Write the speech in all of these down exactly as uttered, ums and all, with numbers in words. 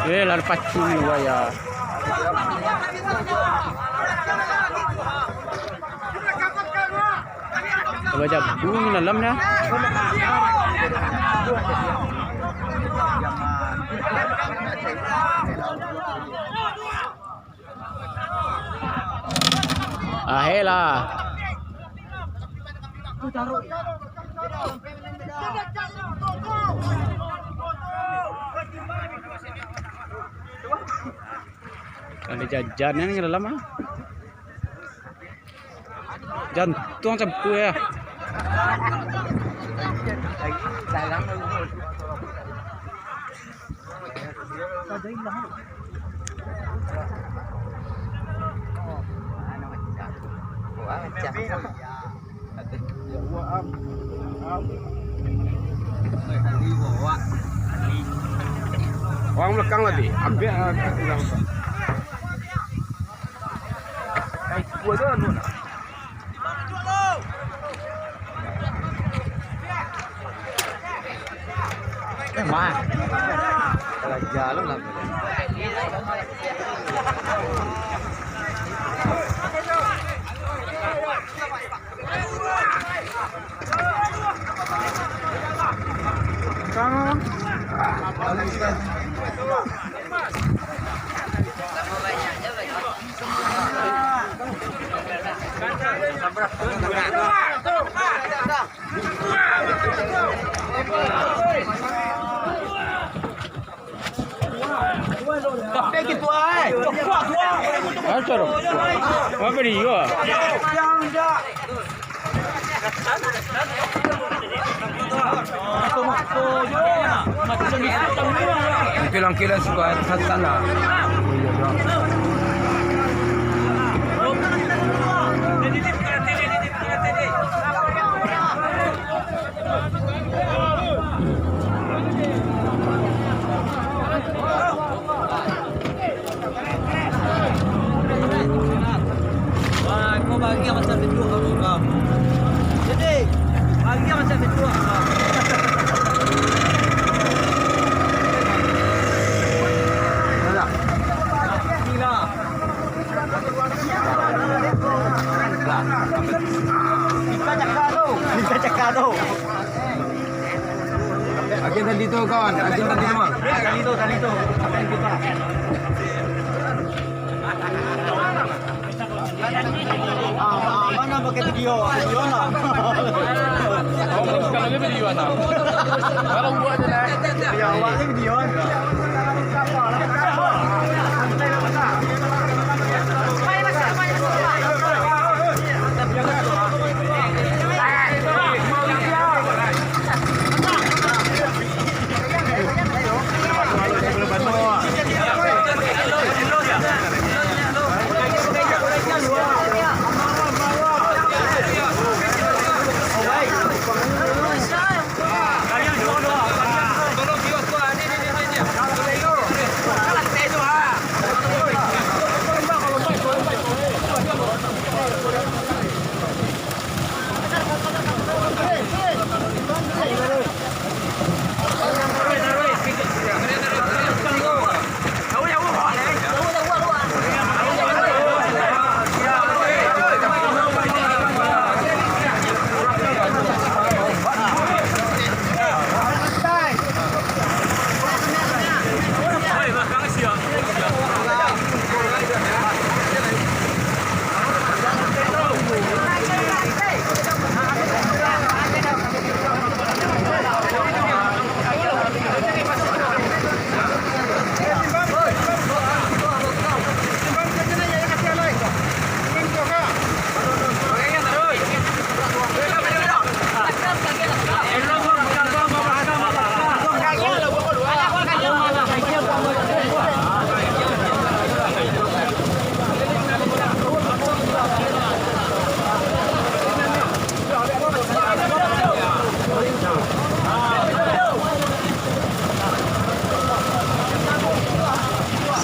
Eh, lah pacu ni, wah, ya. Bajabu ni dalam dah. Akhirlah. Ada jajanan yang dalam ah. Jantuang cabut ya. Orang belakang tadi, ambil, ah, orang. Memang. Kalau jalan lah. Tapi gitu ai. Ayo, caro. Apa dia? Mungkin langkah suka salah. Wah, kau bagi macam betul kau, kau. Jadi, bagi macam betul kau. Gila. Minta cakar tu. Minta cakar tu. Agen tadi tu, kawan. Agen tadi tu, Bang. Tadi tu, tadi tu. Ah, ah, mana pakai video? Video lah. Oh, bukan lagi video, nah. Kalau buat je lah. Ya, awak ni video kan.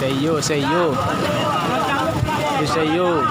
Seiyo, seiyo. Seiyo.